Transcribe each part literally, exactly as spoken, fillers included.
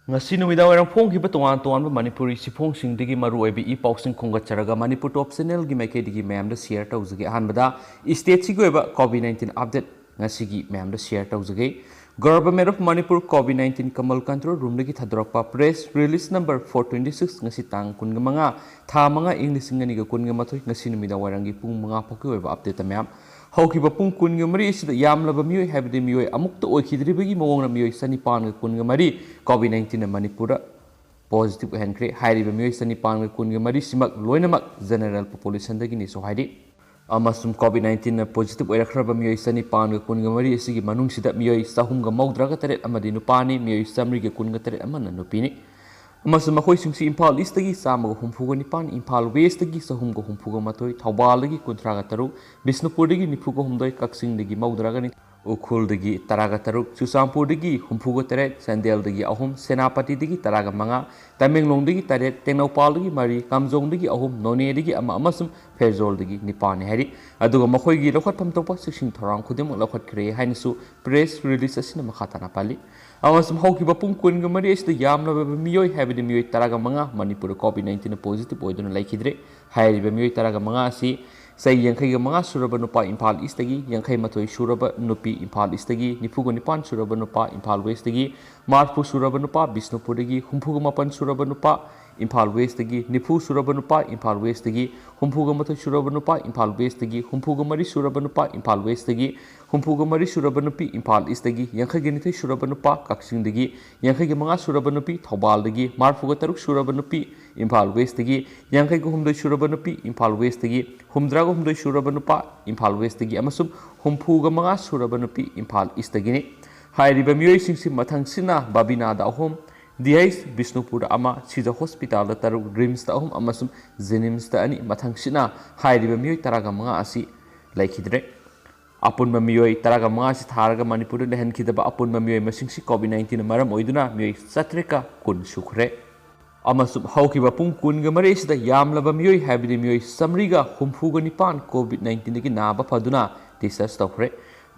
ꯉꯁꯤ ꯅꯨꯃꯤꯗꯥꯡ ꯋꯥꯏꯔꯝ ꯐꯣꯡꯈꯤꯕ ꯇꯣꯉꯥꯟ ꯇꯣꯉꯥꯟꯕ ꯃꯅꯤꯄꯨꯔꯤ ꯁꯤꯐꯣꯡꯁꯤꯡꯗꯒꯤ ꯃꯔꯨꯑꯣꯏꯕ ꯏ ꯄꯥꯎꯁꯤꯡ ꯈꯣꯝꯒꯠꯆꯔꯒ ꯃꯅꯤꯄꯨꯔ ꯇꯣꯞ ꯆꯦꯅꯦꯜꯒꯤ ꯃꯥꯏꯀꯩꯗꯒꯤ ꯃꯌꯥꯝꯗ ꯁꯤꯌꯔ ꯇꯧꯖꯒꯦ꯫ ꯑꯍꯥꯟꯕꯗ ꯏꯁꯇꯦꯠꯁꯤꯒꯤ ꯑꯣꯏꯕ ꯀꯣꯚꯤꯗ ꯅꯥꯏꯟꯇꯤꯟ ꯑꯞꯗꯦꯠ ꯉꯁꯤꯒꯤ ꯃꯌꯥꯝꯗ ꯁꯤꯌꯔ ꯇꯧꯖꯒꯦ꯫ Government of Manipur COVID nineteen ꯀꯃꯜ ꯀꯟꯇ꯭ꯔꯣꯜ ꯔꯨꯝꯗꯒꯤ ꯊꯥꯗꯣꯔꯛꯄ press release number four twenty six, ꯉꯁꯤ ꯇꯥꯡ ꯀꯨꯟꯒ ꯃꯉꯥ, ꯊꯥ ꯃꯉꯥ, ꯏꯪ ꯂꯤꯁꯤꯡ ꯑꯅꯤꯒ ꯀꯨꯟꯒ ꯃꯥꯊꯣꯏ, ꯉꯁꯤ ꯅꯨꯃꯤꯗꯥꯡ ꯋꯥꯏꯔꯝꯒꯤ ꯄꯨꯡ ꯃꯉꯥ ꯐꯥꯎꯒꯤ ꯑꯣꯏꯕ ꯑꯞꯗꯦꯠꯇ ꯃꯌꯥꯝ꯫ ꯍꯧꯈꯤꯕ ꯄꯨꯡ ꯀꯨꯟꯒ ꯃꯔꯤ ꯑꯁꯤꯗ ꯌꯥꯝꯂꯕ ꯃꯤꯑꯣꯏ, ꯍꯥꯏꯕꯗꯤ ꯃꯤꯑꯣꯏ ꯑꯃꯨꯛꯇ ꯑꯣꯏꯈꯤꯗ꯭ꯔꯤꯕꯒꯤ ꯃꯑꯣꯡꯅ ꯃꯤꯑꯣꯏ ꯆꯅꯤꯄꯥꯟꯒ ꯀꯨꯟꯒ ꯃꯔꯤ ꯀꯣꯚꯤꯗ ꯅꯥꯏꯟꯇꯤꯟꯅ ꯃꯅꯤꯄꯨꯔꯗ ꯄꯣꯖꯤꯇꯤꯚ ꯑꯣꯏꯍꯟꯈ꯭ꯔꯦ꯫ ꯍꯥꯏꯔꯤꯕ ꯃꯤꯑꯣꯏ ꯆꯅꯤꯄꯥꯟꯒ ꯀꯨꯟꯒ ꯃꯔꯤꯁꯤꯃꯛ ꯂꯣꯏꯅꯃꯛ ꯖꯦꯅꯦꯔꯦꯜ ꯄꯣꯄꯨꯂꯦꯁꯟꯗꯒꯤꯅꯤꯁꯨ ꯍꯥꯏꯔꯤ꯫ ꯑꯃꯁꯨꯡ ꯀꯣꯚꯤꯗ ꯅꯥꯏꯟꯇꯤꯟꯅ ꯄꯣꯖꯤꯇꯤꯚ ꯑꯣꯏꯔꯛꯈ꯭ꯔꯕ ꯃꯤꯑꯣꯏ ꯆꯅꯤꯄꯥꯟꯒ ꯀꯨꯟꯒ ꯃꯔꯤ ꯑꯁꯤꯒꯤ ꯃꯅꯨꯡꯁꯤꯗ ꯃꯤꯑꯣꯏ ꯆꯍꯨꯝꯒ ꯃꯧꯗ꯭ꯔꯥꯒ ꯇꯔꯦꯠ ꯑꯃꯗꯤ ꯅꯨꯄꯥꯅꯤ, ꯃꯤꯑꯣꯏ ꯆꯥꯃꯔꯤꯒ ꯀꯨꯟꯒ ꯇꯔꯦꯠ ꯑꯃꯅ ꯅꯨꯄꯤꯅꯤ꯫ ꯑꯃꯁꯨꯡ ꯃꯈꯣꯏꯁꯤꯡꯁꯤ ꯏꯝꯐꯥꯜ ꯏꯁꯇꯒꯤ ꯆꯥꯝꯃꯒ ꯍꯨꯝꯐꯨꯒ ꯅꯤꯄꯥꯟ, ꯏꯝꯐꯥꯜ ꯋꯦꯁꯇꯒꯤ ꯆꯍꯨꯝꯒ ꯍꯨꯝꯐꯨꯒ ꯃꯥꯊꯣꯏ, ꯊꯧꯕꯥꯜꯗꯒꯤ ꯀꯨꯟꯊ꯭ꯔꯥꯒ ꯇꯔꯨꯛ, ꯕꯤꯁꯅꯨꯄꯨꯔꯗꯒꯤ ꯅꯤꯐꯨꯒ ꯍꯨꯝꯗꯣꯏ, ꯀꯛꯆꯤꯡꯗꯒꯤ ꯃꯧꯗ꯭ꯔꯥꯒ ꯅꯤꯊꯣꯏ, ꯎꯈ꯭ꯔꯨꯜꯗꯒꯤ ꯇꯔꯥꯒ ꯇꯔꯨꯛ, ꯆꯨꯔꯆꯥꯟꯄꯨꯔꯗꯒꯤ ꯍꯨꯝꯐꯨꯒ ꯇꯔꯦꯠ, ꯆꯥꯟꯗꯦꯜꯗꯒꯤ ꯑꯍꯨꯝ, ꯁꯦꯅꯥꯄꯇꯤꯗꯒꯤ ꯇꯔꯥꯒ ꯃꯉꯥ, ꯇꯃꯦꯡꯂꯣꯡꯗꯒꯤ ꯇꯔꯦꯠ, ꯇꯦꯡꯅꯧꯄꯥꯜꯗꯒꯤ ꯃꯔꯤ, ꯀꯥꯝꯖꯣꯡꯗꯒꯤ ꯑꯍꯨꯝ, ꯅꯣꯅꯦꯗꯒꯤ ꯑꯃ ꯑꯃꯁꯨꯡ ꯐꯦꯔꯖꯣꯜꯗꯒꯤ ꯅꯤꯄꯥꯟꯅꯤ ꯍꯥꯏꯔꯤ꯫ ꯑꯗꯨꯒ ꯃꯈꯣꯏꯒꯤ ꯂꯧꯈꯠꯐꯝ ꯊꯣꯛꯄ ꯆꯦꯛꯁꯤꯟ ꯊꯧꯔꯥꯡ ꯈꯨꯗꯤꯡꯃꯛ ꯂꯧꯈꯠꯈ꯭ꯔꯦ ꯍꯥꯏꯅꯁꯨ ꯄ꯭ꯔꯦꯁ ꯔꯤꯂꯤꯁ ꯑꯁꯤꯅ ꯃꯈꯥ ꯇꯥꯅ ꯄꯜꯂꯤ꯫ ꯑꯃꯁꯨꯡ ꯍꯧꯈꯤꯕ ꯄꯨꯡ ꯀꯨꯟꯒ ꯃꯔꯤ ꯑꯁꯤꯗ ꯌꯥꯝꯂꯕ ꯃꯤꯑꯣꯏ, ꯍꯥꯏꯕꯗꯤ ꯃꯤꯑꯣꯏ ꯇꯔꯥꯒ ꯃꯉꯥ ꯃꯅꯤꯄꯨꯔꯗ ꯀꯣꯚꯤꯗ ꯅꯥꯏꯟꯇꯤꯟꯅ ꯄꯣꯖꯤꯇꯤꯚ ꯑꯣꯏꯗꯨꯅ ꯂꯩꯈꯤꯗ꯭ꯔꯦ꯫ ꯍꯥꯏꯔꯤꯕ ꯃꯤꯑꯣꯏ ꯇꯔꯥꯒ ꯃꯉꯥ ꯑꯁꯤ ꯆꯍꯤ ꯌꯥꯡꯈꯩꯒ ꯃꯉꯥ ꯁꯨꯔꯕ ꯅꯨꯄꯥ ꯏꯝꯐꯥꯜ ꯏꯁꯇꯒꯤ, ꯌꯥꯡꯈꯩ ꯃꯥꯊꯣꯏ ꯁꯨꯔꯕ ꯅꯨꯄꯤ ꯏꯝꯐꯥꯜ ꯏꯁꯇꯒꯤ, ꯅꯤꯐꯨꯒ ꯅꯤꯄꯥꯟ ꯁꯨꯔꯕ ꯅꯨꯄꯥ ꯏꯝꯐꯥꯜ ꯋꯦꯁꯇꯒꯤ, ꯃꯔꯤꯐꯨ ꯁꯨꯔꯕ ꯅꯨꯄꯥ ꯕꯤꯁꯅꯨꯄꯨꯔꯗꯒꯤ, ꯍꯨꯝꯐꯨꯒ ꯃꯥꯄꯟ ꯁꯨꯔꯕ ꯅꯨꯄꯥ ꯏꯝꯐꯥꯜ ꯋꯦꯁꯇꯒꯤ, ꯅꯤꯐꯨ ꯁꯨꯔꯕ ꯅꯨꯄꯥ ꯏꯝꯐꯥꯜ ꯋꯦꯁꯇꯒꯤ, ꯍꯨꯝꯐꯨꯒ ꯃꯥꯊꯣꯏ ꯁꯨꯔꯕ ꯅꯨꯄꯥ ꯏꯝꯐꯥꯜ ꯋꯦꯁꯇꯒꯤ, ꯍꯨꯝꯐꯨꯒ ꯃꯔꯤ ꯁꯨꯔꯕ ꯅꯨꯄꯥ ꯏꯝꯐꯥꯜ ꯋꯦꯁꯇꯒꯤ, ꯍꯨꯝꯐꯨꯒ ꯃꯔꯤ ꯁꯨꯔꯕ ꯅꯨꯄꯤ ꯏꯝꯐꯥꯜ ꯏꯁꯇꯒꯤ, ꯌꯥꯡꯈꯩꯒ ꯅꯤꯊꯣꯏ ꯁꯨꯔꯕ ꯅꯨꯄꯥ ꯀꯛꯆꯤꯡꯗꯒꯤ, ꯌꯥꯡꯈꯩꯒ ꯃꯉꯥ ꯁꯨꯔꯕ ꯅꯨꯄꯤ ꯊꯧꯕꯥꯜꯗꯒꯤ, ꯃꯔꯤꯐꯨꯒ ꯇꯔꯨꯛ ꯁꯨꯔꯕ ꯅꯨꯄꯤ ꯏꯝꯐꯥꯜ ꯋꯦꯁꯇꯒꯤ, ꯌꯥꯡꯈꯩꯒ ꯍꯨꯝꯗꯣꯏ ꯁꯨꯔꯕ ꯅꯨꯄꯤ ꯏꯝꯐꯥꯜ ꯋꯦꯁꯇꯒꯤ, ꯍꯨꯝꯗ꯭ꯔꯥꯒ ꯍꯨꯝꯗꯣꯏ ꯁꯨꯔꯕ ꯅꯨꯄꯥ ꯏꯝꯐꯥꯜ ꯋꯦꯁꯇꯒꯤ ꯑꯃꯁꯨꯡ ꯍꯨꯝꯐꯨꯒ ꯃꯉꯥ ꯁꯨꯔꯕ ꯅꯨꯄꯤ ꯏꯝꯐꯥꯜ ꯏꯁꯇꯒꯤꯅꯤ꯫ ꯍꯥꯏꯔꯤꯕ ꯃꯤꯑꯣꯏꯁꯤꯡꯁꯤ ꯃꯊꯪꯁꯤꯠꯅ ꯕꯕꯤꯅꯥꯗ ꯑꯍꯨꯝ, ꯗꯤ ꯑꯩꯆ ꯕꯤꯁꯅꯨꯄꯨꯔꯗ ꯑꯃ, ꯁꯤꯖ ꯍꯣꯁꯄꯤꯇꯥꯜꯗ ꯇꯔꯨꯛ, ꯔꯤꯝꯁꯇ ꯑꯍꯨꯝ ꯑꯃꯁꯨꯡ ꯖꯦꯅꯤꯝꯁꯇ ꯑꯅꯤ꯫ ꯃꯊꯪꯁꯤꯠꯅ ꯍꯥꯏꯔꯤꯕ ꯃꯤꯑꯣꯏ ꯇꯔꯥꯒ ꯃꯉꯥ ꯑꯁꯤ ꯂꯩꯈꯤꯗ꯭ꯔꯦ꯫ ꯑꯄꯨꯟꯕ ꯃꯤꯑꯣꯏ ꯇꯔꯥꯒ ꯃꯉꯥ ꯑꯁꯤ ꯊꯥꯔꯒ ꯃꯅꯤꯄꯨꯔꯗ ꯂꯩꯍꯟꯈꯤꯗꯕ ꯑꯄꯨꯟꯕ ꯃꯤꯑꯣꯏ ꯃꯁꯤꯡꯁꯤ ꯀꯣꯚꯤꯗ ꯅꯥꯏꯟꯇꯤꯟꯅ ꯃꯔꯝ ꯑꯣꯏꯗꯨꯅ ꯃꯤꯑꯣꯏ ꯆꯥꯇ꯭ꯔꯦꯠꯀ ꯀꯨꯟ ꯁꯨꯈ꯭ꯔꯦ꯫ ꯑꯃꯁꯨꯡ ꯍꯧꯈꯤꯕ ꯄꯨꯡ ꯀꯨꯟꯒ ꯃꯔꯤ ꯑꯁꯤꯗ ꯌꯥꯝꯂꯕ ꯃꯤꯑꯣꯏ, ꯍꯥꯏꯕꯗꯤ ꯃꯤꯑꯣꯏ ꯆꯥꯃꯔꯤꯒ ꯍꯨꯝꯐꯨꯒ ꯅꯤꯄꯥꯟ ꯀꯣꯚꯤꯗ ꯅꯥꯏꯟꯇꯤꯟꯗꯒꯤ ꯅꯥꯕ ꯐꯗꯨꯅ ꯗꯤꯁꯆꯥꯔꯖ ꯇꯧꯈ꯭ꯔꯦ꯫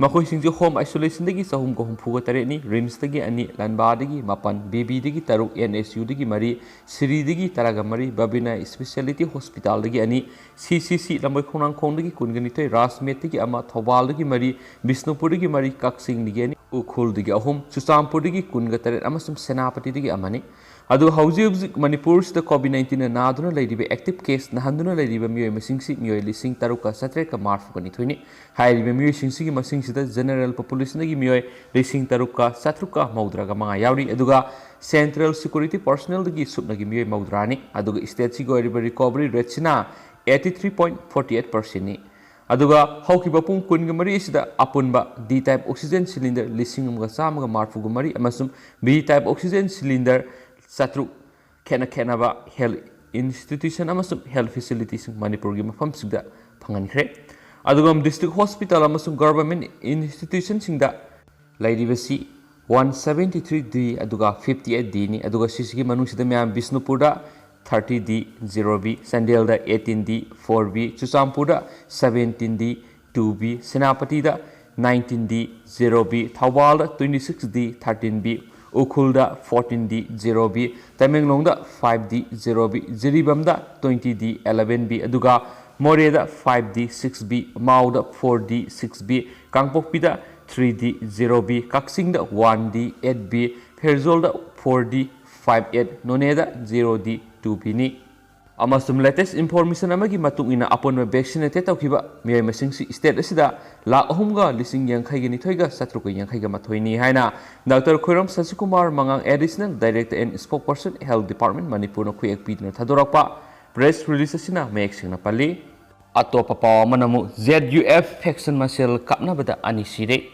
ꯃꯈꯣꯏꯁꯤꯡꯁꯤ ꯍꯣꯝ ꯑꯥꯏꯁꯣꯂꯦꯁꯟꯗꯒꯤ ꯆꯍꯨꯝꯒ ꯍꯨꯝꯐꯨꯒ ꯇꯔꯦꯠꯅꯤ, ꯔꯤꯝꯁꯇꯒꯤ ꯑꯅꯤ, ꯂꯥꯟꯕꯥꯗꯒꯤ ꯃꯥꯄꯟ, ꯕꯦꯕꯤꯗꯒꯤ ꯇꯔꯨꯛ, ꯑꯦꯟ ꯑꯦꯁ ꯌꯨꯗꯒꯤ ꯃꯔꯤ, ꯁꯤꯔꯤꯗꯒꯤ ꯇꯔꯥꯒ ꯃꯔꯤ, ꯕꯕꯤꯅꯥ ꯏꯁꯄꯤꯁꯤꯌꯦꯂꯤꯇꯤ ꯍꯣꯁꯄꯤꯇꯥꯜꯗꯒꯤ ꯑꯅꯤ, ꯁꯤ ꯁꯤ ꯁꯤ ꯂꯝꯕꯣꯏ ꯈꯣꯡꯅꯥꯡꯈꯣꯡꯗꯒꯤ ꯀꯨꯟꯒ ꯅꯤꯊꯣꯏ, ꯔꯥꯖꯃꯦꯠꯇꯒꯤ ꯑꯃ, ꯊꯧꯕꯥꯜꯗꯒꯤ ꯃꯔꯤ, ꯕꯤꯁꯅꯨꯄꯨꯔꯗꯒꯤ ꯃꯔꯤ, ꯀꯛꯆꯤꯡꯗꯒꯤ ꯑꯅꯤ, ꯎꯈ꯭ꯔꯨꯜꯗꯒꯤ ꯑꯍꯨꯝ, ꯆꯨꯔꯆꯥꯟꯄꯨꯔꯗꯒꯤ ꯀꯨꯟꯒ ꯇꯔꯦꯠ ꯑꯃꯁꯨꯡ ꯁꯦꯅꯥꯄꯇꯤꯗꯒꯤ ꯑꯃꯅꯤ꯫ ꯑꯗꯨꯒ ꯍꯧꯖꯤꯛ ꯍꯧꯖꯤꯛ ꯃꯅꯤꯄꯨꯔꯁꯤꯗ ꯀꯣꯚꯤꯗ ꯅꯥꯏꯟꯇꯤꯟꯅ ꯅꯥꯗꯨꯅ ꯂꯩꯔꯤꯕ, ꯑꯦꯛꯇꯤꯚ ꯀꯦꯁ ꯅꯥꯍꯟꯗꯨꯅ ꯂꯩꯔꯤꯕ ꯃꯤꯑꯣꯏ ꯃꯁꯤꯡꯁꯤ ꯃꯤꯑꯣꯏ ꯂꯤꯁꯤꯡ ꯇꯔꯨꯛꯀ ꯆꯥꯇ꯭ꯔꯦꯠꯀ ꯃꯔꯤꯐꯨꯒ ꯅꯤꯊꯣꯏꯅꯤ꯫ ꯍꯥꯏꯔꯤꯕ ꯃꯤꯑꯣꯏꯁꯤꯡꯁꯤꯒꯤ ꯃꯁꯤꯡꯁꯤꯗ ꯖꯦꯅꯔꯦꯜ ꯄꯣꯄꯨꯂꯦꯁꯟꯗꯒꯤ ꯃꯤꯑꯣꯏ ꯂꯤꯁꯤꯡ ꯇꯔꯨꯛꯀ ꯆꯥꯇ꯭ꯔꯨꯛꯀ ꯃꯧꯗ꯭ꯔꯥꯒ ꯃꯉꯥ ꯌꯥꯎꯔꯤ, ꯑꯗꯨꯒ ꯁꯦꯟꯇ꯭ꯔꯦꯜ ꯁꯦꯀ꯭ꯌꯨꯔꯤꯇꯤ ꯄꯔꯁꯣꯅꯦꯜꯗꯒꯤ ꯁꯨꯞꯅꯒꯤ ꯃꯤꯑꯣꯏ ꯃꯧꯗ꯭ꯔꯥꯅꯤ꯫ ꯑꯗꯨꯒ ꯁ꯭ꯇꯦꯠꯁꯤꯒꯤ ꯑꯣꯏꯔꯤꯕ ꯔꯤꯀꯣꯚꯔꯤ ꯔꯦꯠꯁꯤꯅ eighty three point forty eight percentꯅꯤ꯫ ꯑꯗꯨꯒ ꯍꯧꯈꯤꯕ ꯄꯨꯡ ꯀꯨꯟꯒ ꯃꯔꯤ ꯑꯁꯤꯗ ꯑꯄꯨꯟꯕ ꯗꯤ ꯇꯥꯏꯞ ꯑꯣꯛꯁꯤꯖꯦꯟ ꯁꯤꯂꯤꯟꯗꯔ ꯂꯤꯁꯤꯡ ꯑꯃꯒ ꯆꯥꯝꯃꯒ ꯃꯔꯤꯐꯨꯒ ꯃꯔꯤ ꯑꯃꯁꯨꯡ ꯕꯤ ꯇꯥꯏꯞ ꯑꯣꯛꯁꯤꯖꯦꯟ ꯁꯤꯂꯤꯟꯗꯔ ꯆꯥꯇ꯭ꯔꯨꯛ ꯈꯦꯠꯅ ꯈꯦꯠꯅꯕ ꯍꯦꯜꯊ ꯏꯟꯁꯇꯤꯇ꯭ꯌꯨꯁꯟ ꯑꯃꯁꯨꯡ ꯍꯦꯜꯊ ꯐꯦꯁꯤꯂꯤꯇꯤꯁꯤꯡ ꯃꯅꯤꯄꯨꯔꯒꯤ ꯃꯐꯝꯁꯤꯡꯗ ꯐꯪꯍꯟꯈ꯭ꯔꯦ꯫ ꯑꯗꯨꯒ ꯗꯤꯁꯇ꯭ꯔꯤꯛ ꯍꯣꯁꯄꯤꯇꯥꯜ ꯑꯃꯁꯨꯡ ꯒꯚꯔꯟꯃꯦꯟꯠ ꯏꯟꯁꯇꯤꯇ꯭ꯌꯨꯁꯟꯁꯤꯡꯗ ꯂꯩꯔꯤꯕꯁꯤ one seventy three D ꯑꯗꯨꯒ fifty eight Dꯅꯤ꯫ ꯑꯗꯨꯒ ꯁꯤꯁꯤꯒꯤ ꯃꯅꯨꯡꯁꯤꯗ ꯃꯌꯥꯝ ꯕꯤꯁꯅꯨꯄꯨꯔꯗ thirty D zero B, ꯆꯥꯟꯗꯦꯜꯗ eighteen D four B, ꯆꯨꯔꯆꯥꯟꯄꯨꯔꯗ seventeen D two B, ꯁꯦꯅꯥꯄꯇꯤꯗ nineteen D zero B, ꯊꯧꯕꯥꯜꯗ twenty six D thirteen B, ꯎꯈ꯭ꯔꯨꯜꯗ fourteen D zero B, ꯇꯃꯦꯡꯂꯣꯡꯗ five D zero B, ꯖꯤꯔꯤꯕꯥꯝꯗ twenty D eleven B, ꯑꯗꯨꯒ ꯃꯣꯔꯦꯗ five D six B, ꯃꯥꯎꯗ four D six B, ꯀꯥꯡꯄꯣꯛꯄꯤꯗ three D zero B, ꯀꯛꯆꯤꯡꯗ one D eight B, ꯐꯦꯔꯖꯣꯜꯗ four D five eight, ꯅꯣꯅꯦꯗ zero D two Bꯅꯤ꯫ ꯑꯃꯁꯨꯡ latest information ꯑꯃꯒꯤ ꯃꯇꯨꯡ ꯏꯟꯅ, ꯑꯄꯨꯟꯕ ꯚꯦꯛꯁꯤꯅꯦꯇꯦꯗ ꯇꯧꯈꯤꯕ ꯃꯤꯑꯣꯏ ꯃꯁꯤꯡꯁꯤ ꯁ꯭ꯇꯦꯠ ꯑꯁꯤꯗ ꯂꯥꯈ ꯑꯍꯨꯝꯒ ꯂꯤꯁꯤꯡ ꯌꯥꯡꯈꯩꯒ ꯅꯤꯊꯣꯏꯒ ꯆꯥꯇ꯭ꯔꯨꯛꯀ ꯌꯥꯡꯈꯩꯒ ꯃꯥꯊꯣꯏꯅꯤ ꯍꯥꯏꯅ ꯗꯥꯛꯇꯔ ꯈꯣꯏꯔꯝ ꯁꯁꯤꯀꯨꯃꯥꯔ ꯃꯉꯥꯡ, additional director N spokesperson, health department, ꯃꯅꯤꯄꯨꯔꯅ ꯈꯨꯌꯦꯛ ꯄꯤꯗꯨꯅ ꯊꯥꯗꯣꯔꯛꯄ ꯄ꯭ꯔꯦꯁ ꯔꯤꯂꯤꯖ ꯑꯁꯤꯅ ꯃꯌꯦꯛ ꯁꯦꯡꯅ ꯄꯜꯂꯤ꯫ ꯑꯇꯣꯞꯄ ꯄꯥꯎ ꯑꯃꯅ ꯑꯃꯨꯛ Z U F ꯐꯦꯛꯁꯟ ꯃꯁꯦꯜ ꯀꯥꯞꯅꯕꯗ ꯑꯅꯤ ꯁꯤꯔꯦ꯫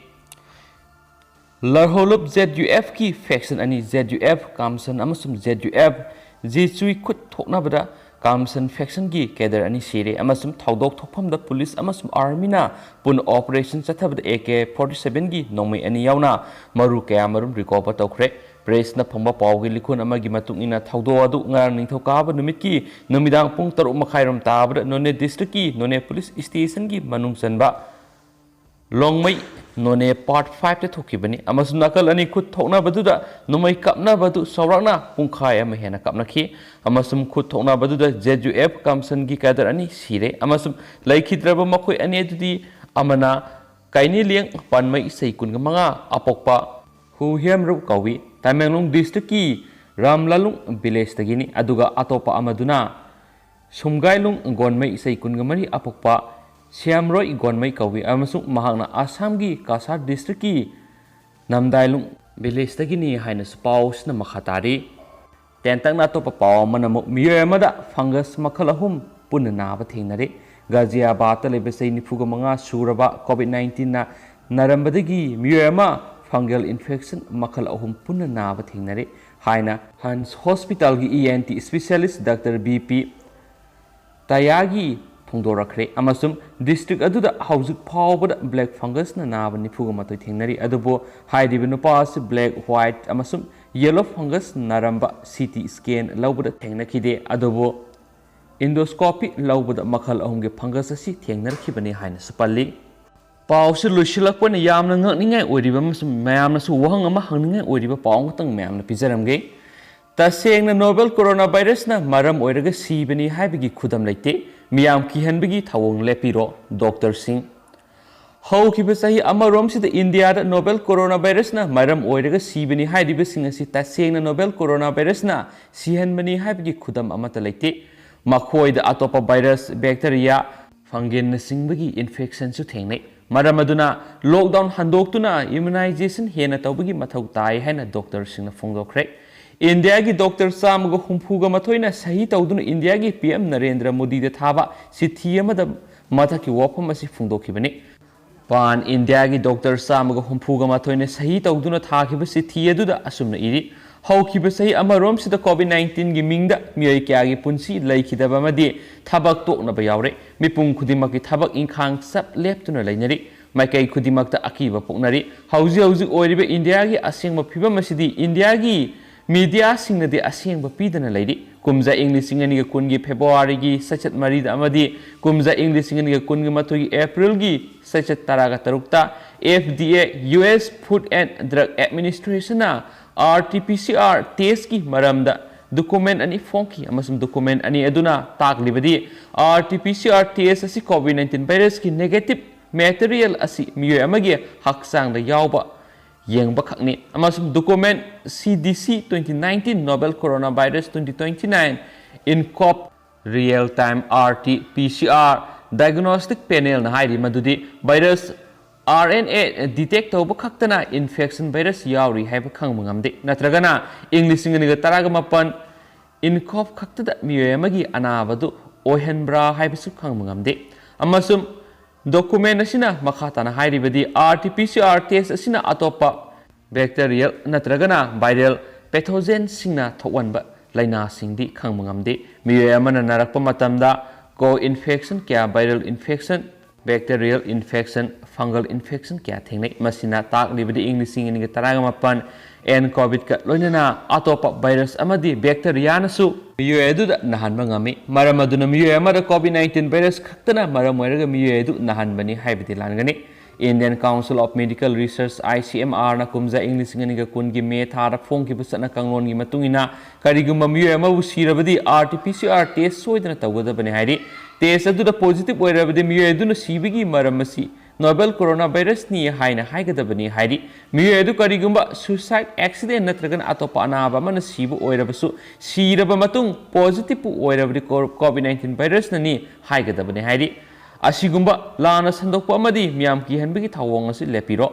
ꯂꯔꯍꯣꯂꯨꯞ Z U Fꯀꯤ ꯐꯦꯛꯁꯟ ꯑꯅꯤ, Z U F ꯀꯥꯝꯁꯟ ꯑꯃꯁꯨꯡ Z U F ꯖꯦꯆꯨꯏ ꯈꯨꯠ ꯊꯣꯛꯅꯕꯗ ꯀꯥꯝꯁꯟ ꯐꯦꯛꯁꯟꯒꯤ ꯀꯦꯗꯔ ꯑꯅꯤ ꯁꯤꯔꯦ ꯑꯃꯁꯨꯡ ꯊꯧꯗꯣꯛ ꯊꯣꯛꯐꯝꯗ ꯄꯨꯂꯤꯁ ꯑꯃꯁꯨꯡ ꯑꯥꯔꯃꯤꯅ ꯄꯨꯟꯅ ꯑꯣꯄꯔꯦꯁꯟ ꯆꯠꯊꯕꯗ A K forty sevenꯒꯤ ꯅꯣꯡꯃꯩ ꯑꯅꯤ ꯌꯥꯎꯅ ꯃꯔꯨ ꯀꯌꯥꯃꯔꯨꯝ ꯔꯤꯀꯣꯚꯔ ꯇꯧꯈ꯭ꯔꯦ꯫ ꯄ꯭ꯔꯦꯁꯅ ꯐꯪꯕ ꯄꯥꯎꯒꯤ ꯂꯤꯈꯨꯟ ꯑꯃꯒꯤ ꯃꯇꯨꯡ ꯏꯟꯅ, ꯊꯧꯗꯣꯛ ꯑꯗꯨ ꯉꯔꯥꯡ ꯅꯤꯡꯊꯧꯀꯥꯕ ꯅꯨꯃꯤꯠꯀꯤ ꯅꯨꯃꯤꯗꯥꯡ ꯄꯨꯡ ꯇꯔꯨꯛ ꯃꯈꯥꯏꯔꯣꯝ ꯇꯥꯕꯗ ꯅꯣꯅꯦ ꯗꯤꯁꯇ꯭ꯔꯤꯛꯀꯤ ꯅꯣꯅꯦ ꯄꯨꯂꯤꯁ ꯁ꯭ꯇꯦꯁꯟꯒꯤ ꯃꯅꯨꯡ ꯆꯟꯕ ꯂꯣꯡꯃꯩ ꯅꯣꯅꯦ ꯄꯥꯔꯠ ꯐꯥꯏꯚꯇ ꯊꯣꯛꯈꯤꯕꯅꯤ꯫ ꯑꯃꯁꯨꯡ ꯅꯥꯀꯜ ꯑꯅꯤ ꯈꯨꯠ ꯊꯣꯛꯅꯕꯗꯨꯗ ꯅꯣꯡꯃꯩ ꯀꯥꯞꯅꯕꯗꯨ ꯆꯥꯎꯔꯥꯛꯅ ꯄꯨꯡꯈꯥꯏ ꯑꯃ ꯍꯦꯟꯅ ꯀꯥꯞꯅꯈꯤ꯫ ꯑꯃꯁꯨꯡ ꯈꯨꯠ ꯊꯣꯛꯅꯕꯗꯨꯗ ꯖꯦꯠ ꯌꯨ ꯑꯦꯐ ꯀꯝꯁꯟꯒꯤ ꯀꯦꯗꯔ ꯑꯅꯤ ꯁꯤꯔꯦ꯫ ꯑꯃꯁꯨꯡ ꯂꯩꯈꯤꯗ꯭ꯔꯕ ꯃꯈꯣꯏ ꯑꯅꯤ ꯑꯗꯨꯗꯤ ꯑꯃꯅ ꯀꯥꯏꯅꯤꯂꯦꯡ ꯄꯥꯟꯃꯩ ꯆꯍꯤ ꯀꯨꯟꯒ ꯃꯉꯥ, ꯑꯄꯣꯛꯄ ꯍꯨ ꯍꯦꯝꯔꯨꯞ ꯀꯧꯏ, ꯇꯃꯦꯡꯂꯣꯡ ꯗꯤꯁꯇ꯭ꯔꯤꯛꯀꯤ ꯔꯥꯝꯂꯥꯂꯨꯡ ꯚꯤꯂꯦꯖꯇꯒꯤꯅꯤ꯫ ꯑꯗꯨꯒ ꯑꯇꯣꯞꯄ ꯑꯃꯗꯨꯅ ꯁꯨꯝꯒꯥꯏꯂꯨꯡ ꯒꯣꯟꯃꯩ ꯆꯍꯤ ꯀꯨꯟꯒ ꯃꯔꯤ, ꯑꯄꯣꯛꯄ ꯁ꯭ꯌꯥꯝꯔꯣꯏ ꯒꯣꯟꯃꯩ ꯀꯧꯏ꯫ ꯑꯃꯁꯨꯡ ꯃꯍꯥꯛꯅ ꯑꯁꯥꯝꯒꯤ ꯀꯥꯁꯥꯔ ꯗꯤꯁꯇ꯭ꯔꯤꯛꯀꯤ ꯅꯝꯗꯥꯏꯂꯨꯡ ꯚꯤꯂꯦꯖꯇꯒꯤꯅꯤ ꯍꯥꯏꯅꯁꯨ ꯄꯥꯎ ꯑꯁꯤꯅ ꯃꯈꯥ ꯇꯥꯔꯤ꯫ ꯇꯦꯟꯇꯛꯅ ꯑꯇꯣꯞꯄ ꯄꯥꯎ ꯑꯃꯅ ꯑꯃꯨꯛ ꯃꯤꯑꯣꯏ ꯑꯃꯗ ꯐꯪꯒꯁ ꯃꯈꯜ ꯑꯍꯨꯝ ꯄꯨꯟꯅ ꯅꯥꯕ ꯊꯦꯡꯅꯔꯦ꯫ ꯒꯥꯖꯤꯌꯥꯕꯥꯗꯇ ꯂꯩꯕ ꯆꯍꯤ ꯅꯤꯐꯨꯒ ꯃꯉꯥ ꯁꯨꯔꯕ ꯀꯣꯚꯤꯗ ꯅꯥꯏꯟꯇꯤꯟꯅ ꯅꯥꯔꯝꯕꯗꯒꯤ ꯃꯤꯑꯣꯏ ꯑꯃ ꯐꯪꯒꯦꯜ ꯏꯟꯐꯦꯛꯁꯟ ꯃꯈꯜ ꯑꯍꯨꯝ ꯄꯨꯟꯅ ꯅꯥꯕ ꯊꯦꯡꯅꯔꯦ ꯍꯥꯏꯅ ꯍꯟꯁ ꯍꯣꯁꯄꯤꯇꯥꯜꯒꯤ E N T specialist doctor B P ꯇꯌꯥꯒꯤ ꯐꯣꯡꯗꯣꯔꯛꯈ꯭ꯔꯦ꯫ ꯑꯃꯁꯨꯡ ꯗꯤꯁꯇ꯭ꯔꯤꯛ ꯑꯗꯨꯗ ꯍꯧꯖꯤꯛ ꯐꯥꯎꯕꯗ ꯕ꯭ꯂꯦꯛ ꯐꯪꯒꯁꯅ ꯅꯥꯕ ꯅꯤꯐꯨꯒ ꯃꯥꯊꯣꯏ ꯊꯦꯡꯅꯔꯤ꯫ ꯑꯗꯨꯕꯨ ꯍꯥꯏꯔꯤꯕ ꯅꯨꯄꯥ ꯑꯁꯤ ꯕ꯭ꯂꯦꯛ, ꯋꯥꯏꯠ ꯑꯃꯁꯨꯡ ꯌꯦꯂꯣ ꯐꯪꯒꯁ ꯅꯥꯔꯝꯕ ꯁꯤ ꯇꯤ ꯁ꯭ꯀꯦꯟ ꯂꯧꯕꯗ ꯊꯦꯡꯅꯈꯤꯗꯦ꯫ ꯑꯗꯨꯕꯨ ꯏꯟꯗꯣꯁꯀꯣꯄꯤ ꯂꯧꯕꯗ ꯃꯈꯜ ꯑꯍꯨꯝꯒꯤ ꯐꯪꯒꯁ ꯑꯁꯤ ꯊꯦꯡꯅꯔꯛꯈꯤꯕꯅꯤ ꯍꯥꯏꯅꯁꯨ ꯄꯜꯂꯤ꯫ ꯄꯥꯎꯁꯤ ꯂꯣꯏꯁꯤꯜꯂꯛꯄꯅ ꯌꯥꯝꯅ ꯉꯛꯅꯤꯡꯉꯥꯏ ꯑꯣꯏꯔꯤꯕ ꯑꯃꯁꯨꯡ ꯃꯌꯥꯝꯅꯁꯨ ꯋꯥꯍꯪ ꯑꯃ ꯍꯪꯅꯤꯡꯉꯥꯏ ꯑꯣꯏꯔꯤꯕ ꯄꯥꯎ ꯑꯃꯈꯛꯇꯪ ꯃꯌꯥꯝꯅ ꯄꯤꯖꯔꯝꯒꯦ꯫ ꯇꯁꯦꯡꯅ ꯅꯣꯕꯦꯜ ꯀꯣꯔꯣꯅꯥ ꯚꯥꯏꯔꯁꯅ ꯃꯔꯝ ꯑꯣꯏꯔꯒ ꯁꯤꯕꯅꯤ ꯍꯥꯏꯕꯒꯤ ꯈꯨꯗꯝ ꯂꯩꯇꯦ꯫ ꯃꯤꯌꯥꯝ ꯀꯤꯍꯟꯕꯒꯤ ꯊꯧꯑꯣꯡ ꯂꯦꯞꯄꯤꯔꯣ, ꯗꯣꯛꯇꯔꯁꯤꯡ꯫ ꯍꯧꯈꯤꯕ ꯆꯍꯤ ꯑꯃꯔꯣꯝꯁꯤꯗ ꯏꯟꯗꯤꯌꯥꯗ ꯅꯣꯕꯦꯜ ꯀꯣꯔꯣꯅꯥ ꯚꯥꯏꯔꯁꯅ ꯃꯔꯝ ꯑꯣꯏꯔꯒ ꯁꯤꯕꯅꯤ ꯍꯥꯏꯔꯤꯕꯁꯤꯡ ꯑꯁꯤ ꯇꯁꯦꯡꯅ ꯅꯣꯕꯦꯜ ꯀꯣꯔꯣꯅꯥ ꯚꯥꯏꯔꯁꯅ ꯁꯤꯍꯟꯕꯅꯤ ꯍꯥꯏꯕꯒꯤ ꯈꯨꯗꯝ ꯑꯃꯠꯇ ꯂꯩꯇꯦ꯫ ꯃꯈꯣꯏꯗ ꯑꯇꯣꯞꯄ ꯚꯥꯏꯔꯁ, ꯕꯦꯛꯇꯔꯤꯌꯥ, ꯐꯪꯒꯦꯜꯅꯆꯤꯡꯕꯒꯤ ꯏꯟꯐꯦꯛꯁꯟꯁꯨ ꯊꯦꯡꯅꯩ꯫ ꯃꯔꯝ ꯑꯗꯨꯅ ꯂꯣꯛꯗꯥꯎꯟ ꯍꯟꯗꯣꯛꯇꯨꯅ ꯏꯝꯌꯨꯅꯥꯏꯖꯦꯁꯟ ꯍꯦꯟꯅ ꯇꯧꯕꯒꯤ ꯃꯊꯧ ꯇꯥꯏ ꯍꯥꯏꯅ ꯗꯣꯛꯇꯔꯁꯤꯡꯅ ꯐꯣꯡꯗꯣꯛꯈ꯭ꯔꯦ꯫ ꯏꯟꯗꯤꯌꯥꯒꯤ ꯗꯣꯛꯇꯔ ꯆꯥꯝꯃꯒ ꯍꯨꯝꯐꯨꯒ ꯃꯥꯊꯣꯏꯅ ꯁꯍꯤ ꯇꯧꯗꯨꯅ ꯏꯟꯗꯤꯌꯥꯒꯤ ꯄꯤ ꯑꯦꯝ ꯅꯔꯦꯟꯗ꯭ꯔ ꯃꯣꯗꯤꯗ ꯊꯥꯕ ꯆꯤꯊꯤ ꯑꯃꯗ ꯃꯊꯛꯀꯤ ꯋꯥꯐꯝ ꯑꯁꯤ ꯐꯣꯡꯗꯣꯛꯈꯤꯕꯅꯤ꯫ ꯄꯥꯟ ꯏꯟꯗꯤꯌꯥꯒꯤ ꯗꯣꯛꯇꯔ ꯆꯥꯝꯃꯒ ꯍꯨꯝꯐꯨꯒ ꯃꯥꯊꯣꯏꯅ ꯁꯍꯤ ꯇꯧꯗꯨꯅ ꯊꯥꯈꯤꯕ ꯆꯤꯊꯤ ꯑꯗꯨꯗ ꯑꯁꯨꯝꯅ ꯏꯔꯤ, ꯍꯧꯈꯤꯕ ꯆꯍꯤ ꯑꯃꯔꯣꯝꯁꯤꯗ ꯀꯣꯚꯤꯗ ꯅꯥꯏꯟꯇꯤꯟꯒꯤ ꯃꯤꯡꯗ ꯃꯤꯑꯣꯏ ꯀꯌꯥꯒꯤ ꯄꯨꯟꯁꯤ ꯂꯩꯈꯤꯗꯕ ꯑꯃꯗꯤ ꯊꯕꯛ ꯇꯣꯛꯅꯕ ꯌꯥꯎꯔꯦ꯫ ꯃꯤꯄꯨꯝ ꯈꯨꯗꯤꯡꯃꯛꯀꯤ ꯊꯕꯛ ꯏꯪꯈꯥꯡ ꯆꯞ ꯂꯦꯞꯇꯨꯅ ꯂꯩꯅꯔꯤ꯫ ꯃꯥꯏꯀꯩ ꯈꯨꯗꯤꯡꯃꯛꯇ ꯑꯀꯤꯕ ꯄꯣꯛꯅꯔꯤ꯫ ꯍꯧꯖꯤꯛ ꯍꯧꯖꯤꯛ ꯑꯣꯏꯔꯤꯕ ꯏꯟꯗꯤꯌꯥꯒꯤ ꯑꯁꯦꯡꯕ ꯐꯤꯕꯝ ꯑꯁꯤꯗꯤ ꯏꯟꯗꯤꯌꯥꯒꯤ ꯃꯤꯗꯤꯌꯥꯁꯤꯡꯅꯗꯤ ꯑꯁꯦꯡꯕ ꯄꯤꯗꯅ ꯂꯩꯔꯤ꯫ ꯀꯨꯝꯖꯥ ꯏꯪ ꯂꯤꯁꯤꯡ ꯑꯅꯤꯒ ꯀꯨꯟꯒꯤ ꯐꯦꯕ꯭ꯔꯨꯋꯥꯔꯤꯒꯤ ꯆꯩꯆꯠ ꯃꯔꯤꯗ ꯑꯃꯗꯤ ꯀꯨꯝꯖꯥ ꯏꯪ ꯂꯤꯁꯤꯡ ꯑꯅꯤꯒ ꯀꯨꯟꯒꯤ ꯃꯥꯊꯣꯏꯒꯤ ꯑꯦꯄ꯭ꯔꯤꯜꯒꯤ ꯆꯩꯆꯠ ꯇꯔꯥꯒ ꯇꯔꯨꯛꯇ F D A, U S Food and Drug Administrationꯅ R T P C R testꯀꯤ ꯃꯔꯝꯗ document ꯑꯅꯤ ꯐꯣꯡꯈꯤ, ꯑꯃꯁꯨꯡ document ꯑꯅꯤ ꯑꯗꯨꯅ ꯇꯥꯛꯂꯤꯕꯗꯤ R T P C R test ꯑꯁꯤ COVID nineteen virusꯀꯤ negative material ꯑꯁꯤ ꯃꯤꯑꯣꯏ ꯑꯃꯒꯤ ꯍꯛꯆꯥꯡꯗ ꯌꯥꯎꯕ ꯌꯦꯡꯕꯈꯛꯅꯤ, ꯑꯃꯁꯨꯡ document C D C twenty nineteen Novel Coronavirus twenty twenty-nine INCOV Real Time R T P C R Diagnostic Panelꯅ ꯍꯥꯏꯔꯤ ꯃꯗꯨꯗꯤ virus R N A detect ꯇꯧꯕ ꯈꯛꯇꯅ infection virus ꯌꯥꯎꯔꯤ ꯍꯥꯏꯕ ꯈꯪꯕ ꯉꯝꯗꯦ, ꯅꯠꯇ꯭ꯔꯒꯅ ꯏꯪ ꯂꯤꯁꯤꯡ ꯑꯅꯤꯒ ꯇꯔꯥꯒ ꯃꯥꯄꯟ INCOV ꯈꯛꯇꯗ ꯃꯤꯑꯣꯏ ꯑꯃꯒꯤ ꯑꯅꯥꯕꯗꯨ ꯑꯣꯏꯍꯟꯕ꯭ꯔꯥ ꯍꯥꯏꯕꯁꯨ ꯈꯪꯕ ꯉꯝꯗꯦ꯫ ꯑꯃꯁꯨꯡ document ꯑꯁꯤꯅ ꯃꯈꯥ ꯇꯥꯅ ꯍꯥꯏꯔꯤꯕꯗꯤ R T P C R test ꯑꯁꯤꯅ ꯑꯇꯣꯞꯄ bacterial ꯅꯠꯇ꯭ꯔꯒꯅ viral pathogenꯁꯤꯡꯅ ꯊꯣꯛꯍꯟꯕ ꯂꯥꯏꯅꯥꯁꯤꯡꯗꯤ ꯈꯪꯕ ꯉꯝꯗꯦ꯫ ꯃꯤꯑꯣꯏ ꯑꯃꯅ ꯅꯥꯔꯛꯄ ꯃꯇꯝꯗ co-infection ꯀꯌꯥ, viral infection, bacterial infection, fungal infection ꯀꯌꯥ ꯊꯦꯡꯅꯩ꯫ ꯃꯁꯤꯅ ꯇꯥꯛꯂꯤꯕꯗꯤ ꯏꯪ ꯂꯤꯁꯤꯡ ꯑꯅꯤꯒ ꯇꯔꯥꯒ ꯃꯥꯄꯟ INCOVꯀ ꯂꯣꯏꯅꯅ ꯑꯇꯣꯞꯄ virus ꯑꯃꯗꯤ bacteriaꯅꯁꯨ ꯃꯤꯑꯣꯏ ꯑꯗꯨꯗ ꯅꯥꯍꯟꯕ ꯉꯝꯃꯤ꯫ ꯃꯔꯝ ꯑꯗꯨꯅ ꯃꯤꯑꯣꯏ ꯑꯃꯗ COVID nineteen virus ꯈꯛꯇꯅ ꯃꯔꯝ ꯑꯣꯏꯔꯒ ꯃꯤꯑꯣꯏ ꯑꯗꯨ ꯅꯥꯍꯟꯕꯅꯤ ꯍꯥꯏꯕꯗꯤ ꯂꯥꯟꯒꯅꯤ꯫ Indian Council of Medical Research, I C M Rꯅ ꯀꯨꯝꯖꯥ ꯏꯪ ꯂꯤꯁꯤꯡ ꯑꯅꯤꯒ ꯀꯨꯟꯒꯤ ꯃꯦ ꯊꯥꯗ ꯐꯣꯡꯈꯤꯕ ꯆꯠꯅ ꯀꯥꯡꯂꯣꯟꯒꯤ ꯃꯇꯨꯡ ꯏꯟꯅ, ꯀꯔꯤꯒꯨꯝꯕ ꯃꯤꯑꯣꯏ ꯑꯃꯕꯨ ꯁꯤꯔꯕꯗꯤ R T P C R test ꯁꯣꯏꯗꯅ ꯇꯧꯒꯗꯕꯅꯤ ꯍꯥꯏꯔꯤ꯫ Test ꯑꯗꯨꯗ positive ꯑꯣꯏꯔꯕꯗꯤ ꯃꯤꯑꯣꯏ ꯑꯗꯨꯅ ꯁꯤꯕꯒꯤ ꯃꯔꯝ ꯑꯁꯤ novel coronavirusꯅꯤ ꯍꯥꯏꯅ ꯍꯥꯏꯒꯗꯕꯅꯤ ꯍꯥꯏꯔꯤ꯫ ꯃꯤꯑꯣꯏ ꯑꯗꯨ ꯀꯔꯤꯒꯨꯝꯕ suicide, accident ꯅꯠꯇ꯭ꯔꯒꯅ ꯑꯇꯣꯞꯄ ꯑꯅꯥꯕ ꯑꯃꯅ ꯁꯤꯕ ꯑꯣꯏꯔꯕꯁꯨ, ꯁꯤꯔꯕ ꯃꯇꯨꯡ positive ꯑꯣꯏꯔꯕꯗꯤ co-, COVID nineteen virusꯅꯅꯤ ꯍꯥꯏꯒꯗꯕꯅꯤ ꯍꯥꯏꯔꯤ꯫ ꯑꯁꯤꯒꯨꯝꯕ ꯂꯥꯟꯅ ꯁꯟꯗꯣꯛꯄ ꯑꯃꯗꯤ ꯃꯤꯌꯥꯝ ꯀꯤꯍꯟꯕꯒꯤ ꯊꯧꯑꯣꯡ ꯑꯁꯤ ꯂꯦꯞꯄꯤꯔꯣ꯫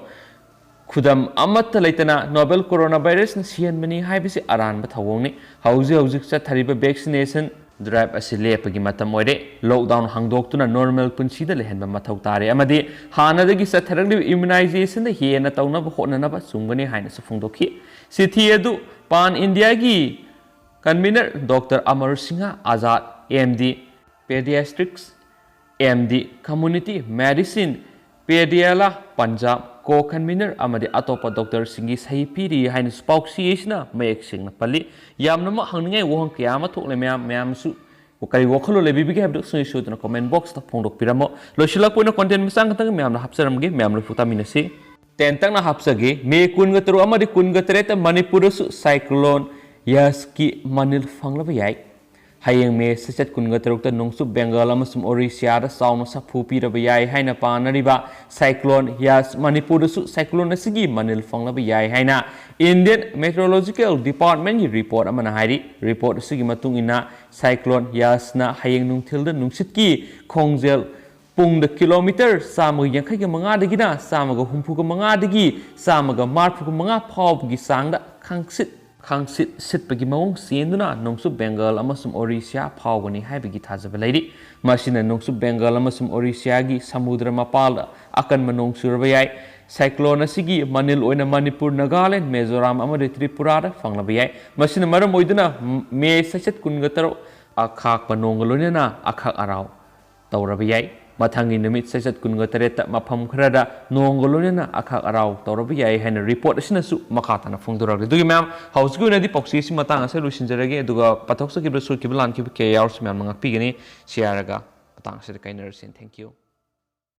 ꯈꯨꯗꯝ ꯑꯃꯠꯇ ꯂꯩꯇꯅ novel coronavirusꯅ ꯁꯤꯍꯟꯕꯅꯤ ꯍꯥꯏꯕꯁꯤ ꯑꯔꯥꯟꯕ ꯊꯧꯑꯣꯡꯅꯤ꯫ ꯍꯧꯖꯤꯛ ꯍꯧꯖꯤꯛ ꯆꯠꯊꯔꯤꯕ vaccination drive ꯑꯁꯤ ꯂꯦꯞꯄꯒꯤ ꯃꯇꯝ ꯑꯣꯏꯔꯦ꯫ Lockdown ꯍꯥꯡꯗꯣꯛꯇꯨꯅ normal ꯄꯨꯟꯁꯤꯗ ꯂꯩꯍꯟꯕ ꯃꯊꯧ ꯇꯥꯔꯦ ꯑꯃꯗꯤ ꯍꯥꯟꯅꯗꯒꯤ ꯆꯠꯊꯔꯛꯂꯤꯕ immunizationꯗ ꯍꯦꯟꯅ ꯇꯧꯅꯕ ꯍꯣꯠꯅꯅꯕ ꯆꯨꯝꯒꯅꯤ ꯍꯥꯏꯅꯁꯨ ꯐꯣꯡꯗꯣꯛꯈꯤ꯫ ꯆꯤꯊꯤ ꯑꯗꯨ Pan Indiaꯒꯤ convener Doctor Amar Singha Azad, M D, Pediatrics, M D, Community Medicine, Patiala, Punjab, ꯀꯣ ꯀꯟꯚꯤꯅꯔ ꯑꯃꯗꯤ ꯑꯇꯣꯞꯄ ꯗꯣꯛꯇꯔꯁꯤꯡꯒꯤ ꯁꯍꯤ ꯄꯤꯔꯤ ꯍꯥꯏꯅꯁꯨ ꯄꯥꯎꯆꯦ ꯑꯁꯤꯅ ꯃꯌꯦꯛ ꯁꯦꯡꯅ ꯄꯜꯂꯤ꯫ ꯌꯥꯝꯅꯃꯛ ꯍꯪꯅꯤꯡꯉꯥꯏ ꯋꯥꯍꯪ ꯀꯌꯥ ꯑꯃ ꯊꯣꯛꯂꯦ꯫ ꯃꯌꯥꯝ ꯃꯌꯥꯝꯁꯨ ꯀꯔꯤ ꯋꯥꯈꯜꯂꯣꯟ ꯂꯩꯕꯤꯕꯒꯦ ꯍꯥꯏꯕꯗꯨ ꯁꯨꯡꯁꯣꯏ ꯁꯣꯏꯗꯅ ꯀꯣꯃꯦꯟ ꯕꯣꯛꯁꯇ ꯐꯣꯡꯗꯣꯛꯄꯤꯔꯝꯃꯣ꯫ ꯂꯣꯏꯁꯤꯜꯂꯛꯄ ꯑꯣꯏꯅ ꯀꯣꯟꯇꯦꯟ ꯃꯆꯥ ꯈꯛꯇꯪ ꯃꯌꯥꯝꯅ ꯍꯥꯞꯆꯔꯝꯒꯦ, ꯃꯌꯥꯝ ꯂꯣꯏꯐꯥꯎ ꯇꯥꯃꯤꯟꯅꯁꯤ꯫ ꯇꯦꯟꯇꯛꯅ ꯍꯥꯞꯆꯒꯦ, ꯃꯦ ꯀꯨꯟꯒ ꯇꯔꯨꯛ ꯑꯃꯗꯤ ꯀꯨꯟꯒ ꯇꯔꯦꯠꯇ ꯃꯅꯤꯄꯨꯔꯗꯁꯨ ꯁꯥꯏꯀ꯭ꯂꯣꯟ ꯌꯥꯁꯀꯤ ꯃꯅꯤꯜ ꯐꯪꯂꯕ ꯌꯥꯏ꯫ ꯍꯌꯦꯡ ꯃꯦ ꯆꯩꯆꯠ ꯀꯨꯟꯒ ꯇꯔꯨꯛꯇ ꯅꯣꯡꯆꯨꯞ ꯕꯦꯡꯒꯜ ꯑꯃꯁꯨꯡ ꯑꯣꯔꯤꯁꯤꯌꯥꯗ ꯆꯥꯎꯅ ꯁꯥꯐꯨ ꯄꯤꯔꯕ ꯌꯥꯏ ꯍꯥꯏꯅ ꯄꯥꯅꯔꯤꯕ ꯁꯥꯏꯀ꯭ꯂꯣꯟ ꯌꯥꯁ ꯃꯅꯤꯄꯨꯔꯗꯁꯨ ꯁꯥꯏꯀ꯭ꯂꯣꯟ ꯑꯁꯤꯒꯤ ꯃꯅꯤꯜ ꯐꯪꯂꯕ ꯌꯥꯏ ꯍꯥꯏꯅ ꯏꯟꯗꯤꯌꯟ ꯃꯦꯇ꯭ꯔꯣꯂꯣꯖꯤꯀꯦꯜ ꯗꯤꯄꯥꯔꯠꯃꯦꯟꯒꯤ ꯔꯤꯄꯣꯔꯠ ꯑꯃꯅ ꯍꯥꯏꯔꯤ꯫ ꯔꯤꯄꯣꯔꯠ ꯑꯁꯤꯒꯤ ꯃꯇꯨꯡ ꯏꯟꯅ ꯁꯥꯏꯀ꯭ꯂꯣꯟ ꯌꯥꯁꯅ ꯍꯌꯦꯡ ꯅꯨꯡꯊꯤꯜꯗ ꯅꯨꯡꯁꯤꯠꯀꯤ ꯈꯣꯡꯖꯦꯜ ꯄꯨꯡꯗ ꯀꯤꯂꯣꯃꯤꯇꯔ ꯆꯥꯝꯃꯒ ꯌꯥꯡꯈꯩꯒ ꯃꯉꯥꯗꯒꯤꯅ ꯆꯥꯝꯃꯒ ꯍꯨꯝꯐꯨꯒ ꯃꯉꯥꯗꯒꯤ ꯆꯥꯝꯃꯒ ꯃꯔꯤꯐꯨꯒ ꯃꯉꯥ ꯐꯥꯎꯕꯒꯤ ꯆꯥꯡꯗ ꯈꯪꯁꯤꯠ ꯈꯪꯁꯤꯠ ꯁꯤꯠꯄꯒꯤ ꯃꯑꯣꯡ ꯆꯦꯟꯗꯨꯅ ꯅꯣꯡꯆꯨꯞ ꯕꯦꯡꯒꯜ ꯑꯃꯁꯨꯡ ꯑꯣꯔꯤꯁꯤꯌꯥ ꯐꯥꯎꯒꯅꯤ ꯍꯥꯏꯕꯒꯤ ꯊꯥꯖꯕ ꯂꯩꯔꯤ꯫ ꯃꯁꯤꯅ ꯅꯣꯡꯆꯨꯞ ꯕꯦꯡꯒꯜ ꯑꯃꯁꯨꯡ ꯑꯣꯔꯤꯁꯤꯌꯥꯒꯤ ꯁꯃꯨꯗ꯭ꯔ ꯃꯄꯥꯜꯗ ꯑꯀꯟꯕ ꯅꯣꯡ ꯆꯨꯔꯕ ꯌꯥꯏ꯫ ꯁꯥꯏꯀ꯭ꯂꯣꯟ ꯑꯁꯤꯒꯤ ꯃꯅꯤꯜ ꯑꯣꯏꯅ ꯃꯅꯤꯄꯨꯔ, ꯅꯥꯒꯥꯂꯦꯟ, ꯃꯤꯖꯣꯔꯥꯝ ꯑꯃꯗꯤ ꯇ꯭ꯔꯤꯄꯨꯔꯥꯗ ꯐꯪꯂꯕ ꯌꯥꯏ꯫ ꯃꯁꯤꯅ ꯃꯔꯝ ꯑꯣꯏꯗꯨꯅ ꯃꯦ ꯆꯩꯆꯠ ꯀꯨꯟꯒ ꯇꯔꯨꯛ ꯑꯈꯥꯛꯄ ꯅꯣꯡꯒ ꯂꯣꯏꯅꯅ ꯑꯈꯥꯛ ꯑꯔꯥꯎ ꯇꯧꯔꯕ ꯌꯥꯏ꯫ ꯃꯊꯪꯒꯤ ꯅꯨꯃꯤꯠ ꯆꯩꯆꯠ ꯀꯨꯟꯒ ꯇꯔꯦꯠꯇ ꯃꯐꯝ ꯈꯔꯗ ꯅꯣꯡꯒ ꯂꯣꯏꯅꯅ ꯑꯈꯥꯛ ꯑꯔꯥꯎ ꯇꯧꯔꯕ ꯌꯥꯏ ꯍꯥꯏꯅ ꯔꯤꯄꯣꯔꯠ ꯑꯁꯤꯅꯁꯨ ꯃꯈꯥ ꯇꯥꯅ ꯐꯣꯡꯗꯣꯔꯛꯂꯤ꯫ ꯑꯗꯨꯒꯤ ꯃꯌꯥꯝ, ꯍꯧꯖꯤꯛꯀꯤ ꯑꯣꯏꯅꯗꯤ ꯄꯥꯎꯆꯦ ꯑꯁꯤ ꯃꯇꯥꯡ ꯑꯁꯤꯗ ꯂꯣꯏꯁꯤꯟꯖꯔꯒꯦ, ꯑꯗꯨꯒ ꯄꯥꯊꯣꯛꯆꯈꯤꯕ, ꯁꯣꯏꯈꯤꯕ, ꯂꯥꯟꯈꯤꯕ ꯀꯌꯥ ꯌꯥꯎꯔꯁꯨ ꯃꯌꯥꯝꯅ ꯉꯥꯛꯄꯤꯒꯅꯤ꯫ ꯁꯤ ꯍꯥꯏꯔꯒ ꯃꯇꯥꯡ ꯑꯁꯤꯗ ꯀꯥꯏꯅꯔꯁꯤ꯫ Thank you꯫